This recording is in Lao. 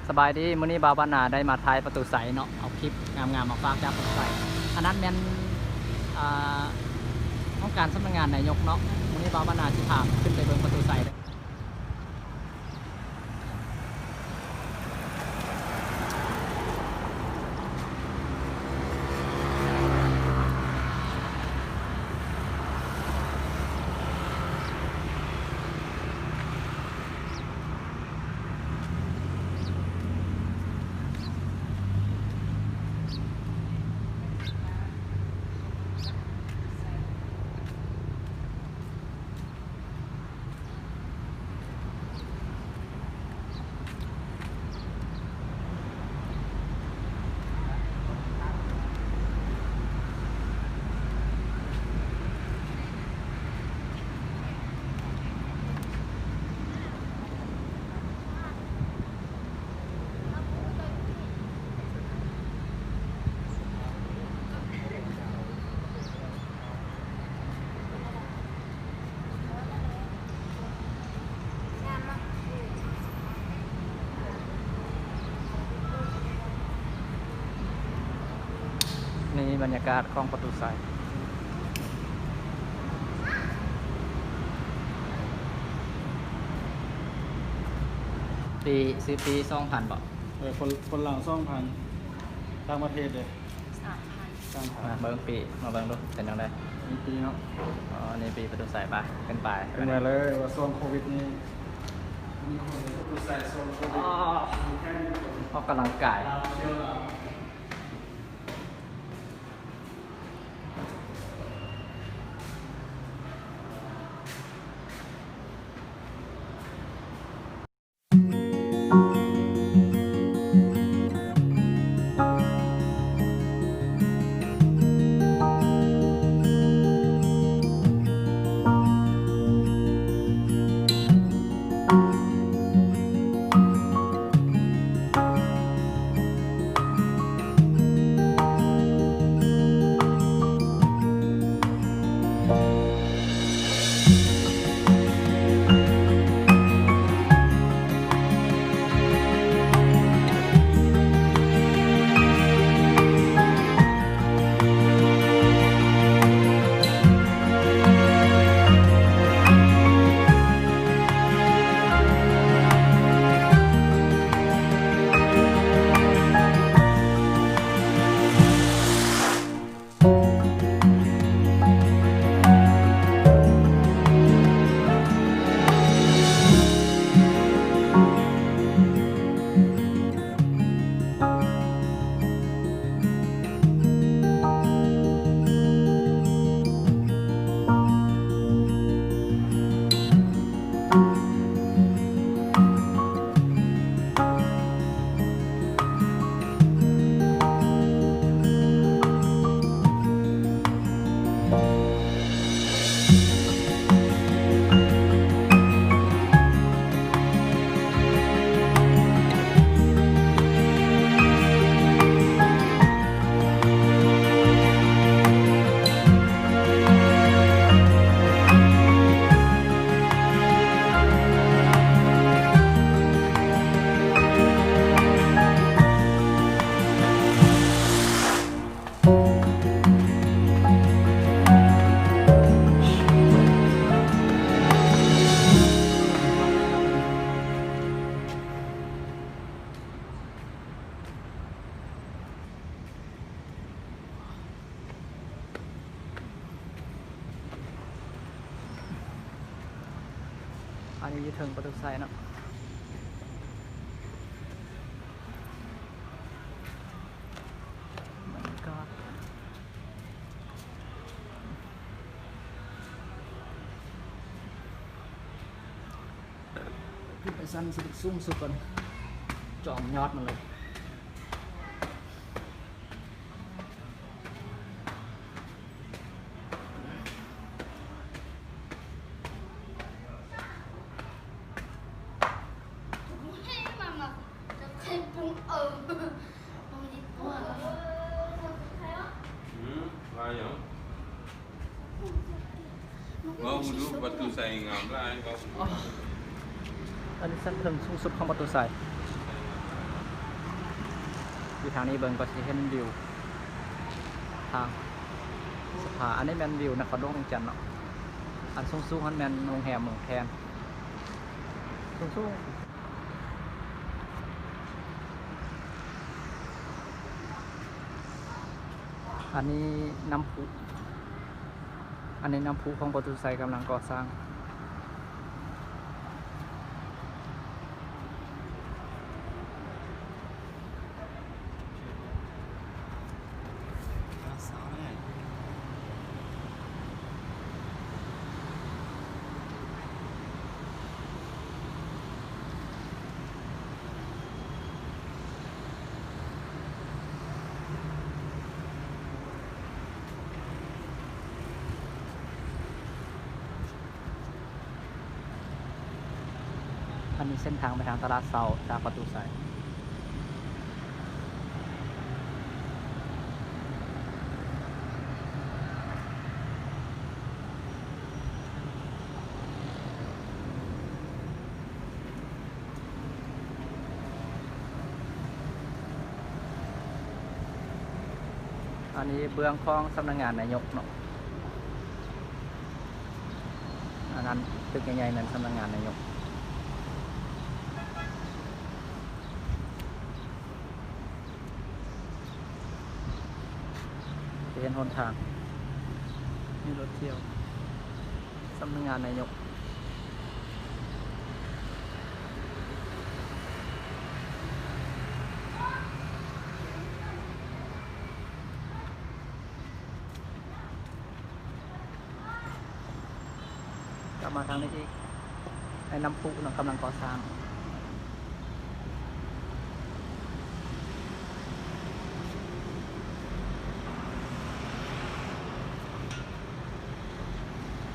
ສະບາຍດີ, ມື້ນີ້ບ່າວບັນນາໄດ້ມາຖ່າຍປະຕູໄຊເນາະ, ເອົາຄລິບງາມໆມາຝາກຈາກປະຕູໄຊ. ອັນນັ້ນແມ່ນ ອ່າ ຫ້ອງການສຳນັກງານນາຍົກເນາະ. ມື້ນີ້ບ່າວບັນນາຊິພາຂຶ້ນໄປເບິ່ງປະຕູໄຊເດີ. ນີ້ບັນຍາກາດຂອງປະຕູໄຊ. ປີ ຊື່ປີສອງພັນບໍ? ເອີ ຄົນ ຄົນລາວສອງພັນ, ຕ່າງປະເທດເດ້ ສາມພັນ. ມາເບິ່ງປີ ມາເບິ່ງດູເປັນຈັ່ງໃດ. ນີ້ປີເນາະ. ອໍ ນີ້ປີປະຕູໄຊ. ໄປ ຂຶ້ນໄປ ຂຶ້ນໄປເລີຍ. ວ່າຊ່ວງໂຄວິດນີ້ ມີຄົນປະຕູໄຊຊ່ວງໂຄວິດ ອອກກຳລັງກາຍ. ອັນນີ້ຢູ່ເທິງປະຕູໄຊເນາະ. ຂຶ້ນໄປຊັ້ນສຸດ ສູງສຸດກ່ອນ, ຈອງຍອດມັນເລີຍ. ອືມ ວ່າຫຍັງ? ເວົ້າດູ ປະຕູໄຊງາມຫຼາຍ. ເວົ້າດູ. ອໍ ອັນນີ້ຊັ້ນເທິງສູງສຸດຂອງປະຕູໄຊ. ຢູ່ທາງນີ້ເບິ່ງກໍຊິເຫັນວິວທາງສະພາ. ອັນນີ້ແມ່ນວິວນະຄອນຫຼວງວຽງຈັນເນາະ. ອັນສູງໆຫັ້ນແມ່ນໂຮງແຮມເມືອງແຄນ ສູງໆ. ອັນນີ້ນ້ຳພຸ ອັນນີ້ນ້ຳພຸຂອງປະຕູໄຊກຳລັງກໍ່ສ້າງ. ອັນນີ້ເສັ້ນທາງໄປທາງຕະຫຼາດເຊົ້າຈາກປະຕູໄຊ. ອັນນີ້ເບື້ອງຂອງສຳນັກງານນາຍົກເນາະ. ອັນນັ້ນຕຶກໃຫຍ່ໆແມ່ນສຳນັກງານນາຍົກ. ຈະເຫັນຫົນທາງ ມີລົດທ່ຽວສຳນັກງານນາຍົກ. ກັບມາທາງນີ້ອີກ ໃນນ້ຳພຸນະ ກຳລັງກໍ່ສ້າງ.